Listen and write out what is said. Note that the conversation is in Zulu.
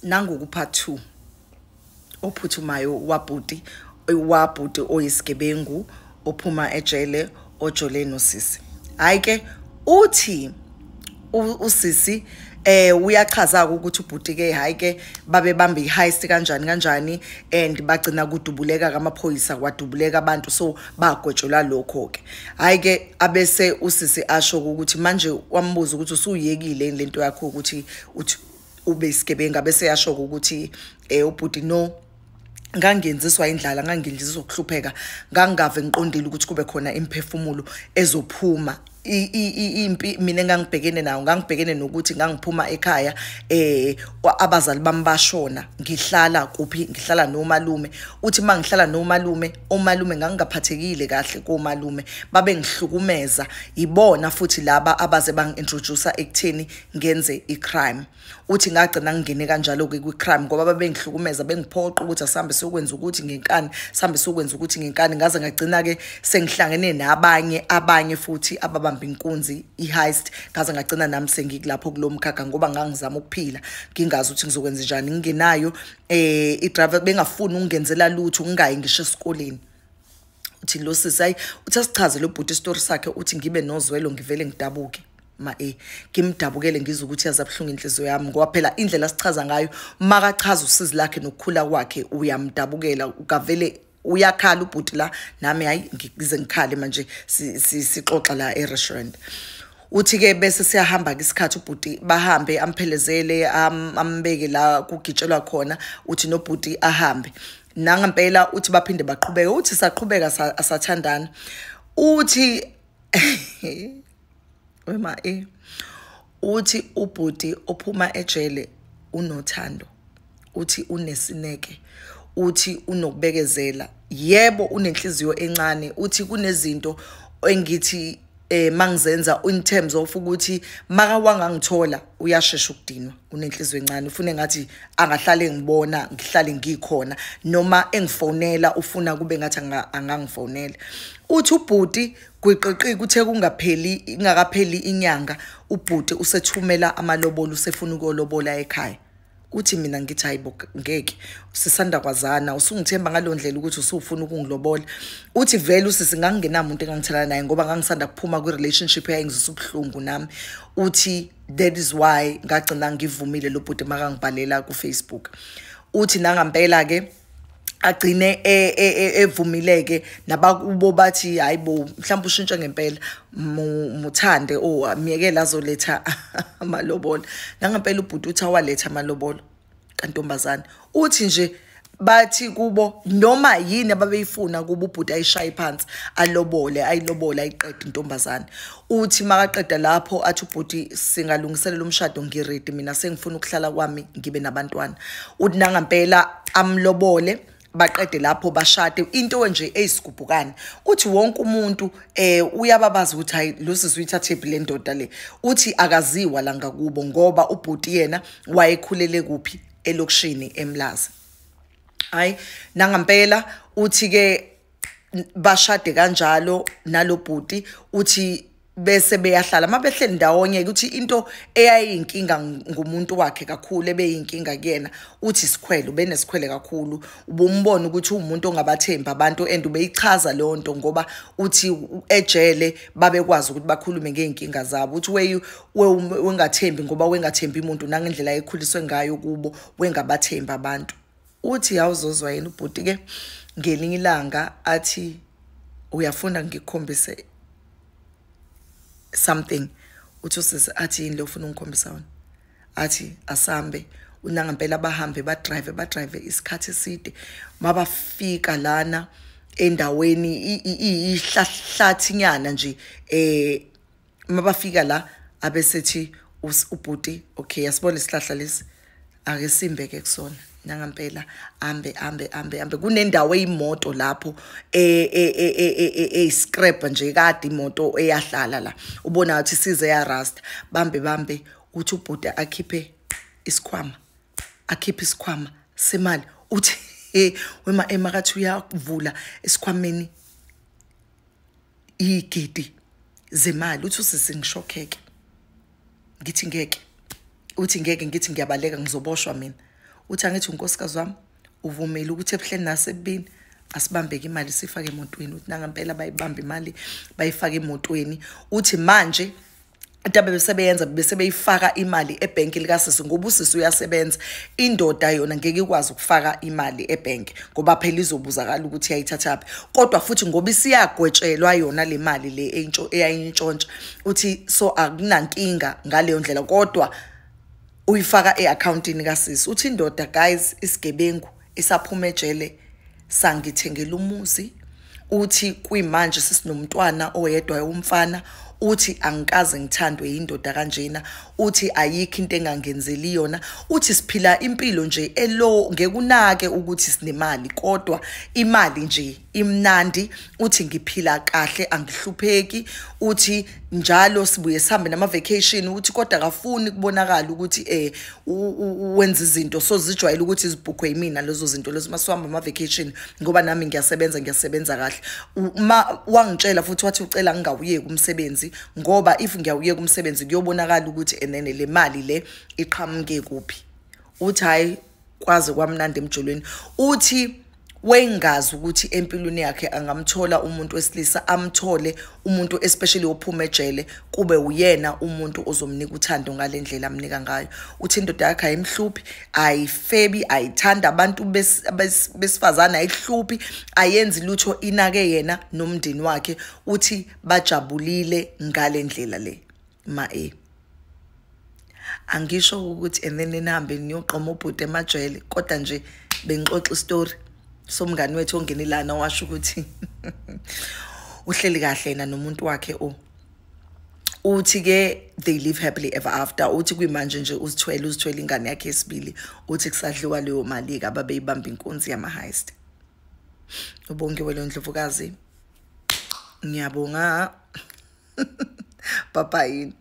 Nangu part 2 ophuthumayo wabhuti oyisigebengu ophuma ejele ojole nosisi. Hayi ke uthi usisi uyachaza ukuthi ubhuti ke hayi ke babebamba iheist kanjani kanjani and bagcina kudubuleka kamaphoyisa kwadubuleka abantu, so bagwetshelwa lokho ke. Hayi ke abese usisi asho ukuthi manje wambuza ukuthi usuyekile lento yakho ukuthi uthi ube isigebengu, bese yasho ukuthi ubhuti no, ngangenziswa indlala, ngangenziswa ukuhlupheka, ngangave ngiqondile ukuthi kube khona imphefumulo ezophuma. Impi mina engangibhekene nayo, ngangibhekene nokuthi ngangiphuma ekhaya abazali bami bashona, ngihlala kuphi? Ngihlala nomalume. Uthi mangihlala nomalume, omalume ngangingaphathekile kahle komalume, babengihlukumeza. Ibona futhi laba abaze bangi-introduce ekutheni ngenze i-crime. Uthi ngagcina ngingene kanjalo-ke kwi-crime ngoba babengihlukumeza, bengiphoqa ukuthi asihambe siyokwenza ukuthi ngenkani, sihambe siyokwenza ukuthi ngenkani. Ngaze ngagcina-ke sengihlangene nabanye abanye futhi ababamba inkunzi i-heist, ngaze ngagcina nami sengikulapho kulo mkhakha ngoba ngangizama ukuphila, ngingazi ukuthi ngizokwenza njani, ngingenayo i-driver, bengafuni ukungenzela lutho, ngingayi ngisho esikoleni. Uthi lo sisi hayi, uthi asichaze lo bhuti isitori sakhe, uthi ngibe nozwelo ngivele ngidabuke. Ma ngimdabukele ngizwe ukuthi yaza buhlungu inhliziyo yami, ngoba phela indlela sichaza ngayo makachaza usizi lakhe nokukhula kwakhe uyamdabukela, ukavele uyakhala ubhuti la, nami hayi ngize ngikhale manje sixoxa la e-restaurant. Uthi ke bese siyahamba ke isikhathi ubhuti bahambe amphelezele ambeke la kugitshelwa khona, uthi nobhuti ahambe. Nangempela uthi baphinde baqhubeke, uthi saqhubeka asathandana. Uthi wema uthi ubhuti ophuma ejele unothando, uthi unesineke, uthi unokubekezela, yebo unenhliziyo encane. Uthi kunezinto engithi mangizenza in terms of ukuthi maka wangangithola uyashesha ukudinwa, unenhliziyo encane, ufune ngathi angahlale ngibona ngihlale ngikhona, noma engifonela ufuna kube ngathi angangifonela. Uthi ubhuti gwiqiqi kuthe kungapheli ingakapheli inyanga ubhuti usethumela amalobolo, usefuna ukuyolobola ekhaya. Uthi mina ngithi hayibo ngeke, sisanda kwazana, usungithemba ngalondlela ukuthi usufuna ukungilobola. Uthi vele usisi ngangingenamuntu engangithelana naye ngoba ngangisanda kuphuma kwi-relationship eyayingizwisa ubuhlungu nami. Uthi that is why ngagcina ngivumile lo bhuti makangibhalela ku-Facebook. Uthi nangampela ke agcine evumileke nabakubo bathi hayibo mhlawumbe ushintshe ngempela, muthande o miyekela azoletha amalobolo. Nangempela ubhuti uthi awaletha amalobolo kantombazane. Uthi nje bathi kubo noma yini ababeyifuna kubo ubhuti ayishaye phansi alobole, ayilobole ayiqede intombazane. Uthi makaqeda lapho athi ubhuti singalungiselela umshado, ngiready mina, sengifuna ukuhlala kwami ngibe nabantwana. Uthi nangampela amlobole, baqede lapho bashade, into nje eyisigubhukane. Uthi wonke umuntu uyababaza ukuthi hayi lo sisi uyithathe le ndoda le. Uthi akaziwa la ngakubo ngoba ubhuti yena wayekhulele kuphi, elokishini eMlaza. Hayi nangampela uthi ke bashade kanjalo nalobhuti. Uthi bese beyahlala mabehleli ndawonye, ukuthi into eyayinkinga ngumuntu wakhe kakhulu ebeyinkinga kuyena, uthi isikhwele, ubenesikhwele kakhulu, ubumbona ukuthi umuntu ongabathemba abantu and ubeyichaza leyo nto ngoba uthi ejele babekwazi ukuthi bakhulume ngey'nkinga zabo. Uthi wengathembi ngoba wengathembi umuntu nangendlela ekhuliswe ngayo kubo, wengabathembi abantu. Uthi awuzozwa yena ubhuti ke ngelinye ilanga athi uyafuna ngikukhombise something. Uthi usisi athi yini lo ufuna ungikhombisa wona? Athi asambe. Unangempela bahambe badrive isikhathi eside, mabafika lana endaweni ihlahlathinyana nje, mabafika la abesethi ubhuti okay yasibona isihlahla lesi, ake simbeke kusona. Nangampela ambe ambe ambe ambe kunendawo eyimoto lapho eyiscrap nje kade imoto eyahlala la, ubona ukuthi size ya rust. Bambe bambe uthi ubhuti akhiphe isikhwama, akhiphe isikhwama semali. Uthi wema emakathi uyavula esikhwameni igidi zemali. Uthi usisi ngishokheke, ngithi ngeke. Uthi ngeke ngithi ngiyabaleka, ngizoboshwa mina. Uthi angithi unkosikazi wami uvumile ukuthi ebuhleni nasebini asibambeke imali sifake emotweni. Uthi nangempela bayibamba imali bayifaka emotweni. Uthi manje into abebesebenza bese beyifaka imali ebhenki likasisi, ngoba usisi uyasebenza, indoda yona ngeke ikwazi ukufaka imali ebhenki ngoba phela izobuzakala ukuthi yayithathaphi. Kodwa futhi ngoba isiyagwetshelwa yona le mali le eyayintshontsha, uthi so akunankinga ngaleyo ndlela, kodwa uyifaka e-accountini kasisi. Uthi indoda guys, isigebengu isaphuma ejele sangithengela umuzi. Uthi kuyimanje sisinomntwana oyedwa umfana. Uthi angikaze ngithandwe yindoda kanjena. Uthi ayikho into engangenzeli yona. Uthi siphila impilo nje elo, ngekunake ukuthi sinemali, kodwa imali nje imnandi. Uthi ngiphila kahle, angihlupheki. Uthi njalo sibuye sihambe nama vacation. Uthi kodwa akafuni kubonakala ukuthi wenza izinto, so zijwayele ukuthi izibhukhwe yimina lezo zinto lezo masuhamba ama vacation, ngoba nami ngiyasebenza kahle. Ma wangitshela futhi wathi ucela ngingawuyeki umsebenzi, ngoba if ngiyawuyeka umsebenzi kuyobonakala ukuthi enene le mali le iqhamuke kuphi. Uthi hayi, kwaze kwamnandi emjolweni. Uthi wengazi ukuthi empilweni yakhe angamthola umuntu wesilisa, amthole umuntu especially ophuma ejele, kube uyena umuntu ozomnika uthando ngalendlela amnika ngayo. Uthi indoda yakhe ayimhluphi, ayifebi, ayithanda abantu besifazane, ayihluphi, ayenzi lutho, inake yena nomndeni wakhe. Uthi bajabulile ngalendlela le. Ma angisho ukuthi and then nihambe niyoqoma ubhuti emajele, kodwa nje bengixoxa istory somngani wethu ongenelana washo ukuthi uhleli kahle yena nomuntu wakhe. Uthi ke they live happily ever after. Uthi kuyimanje nje uzithwele ingane yakhe yesibili. Uthi kusadliwa leyo mali ke ababeyibamba inkunzi yama heist. Ubongiwe lo Ndlovukazi, ngiyabonga. Bye bye.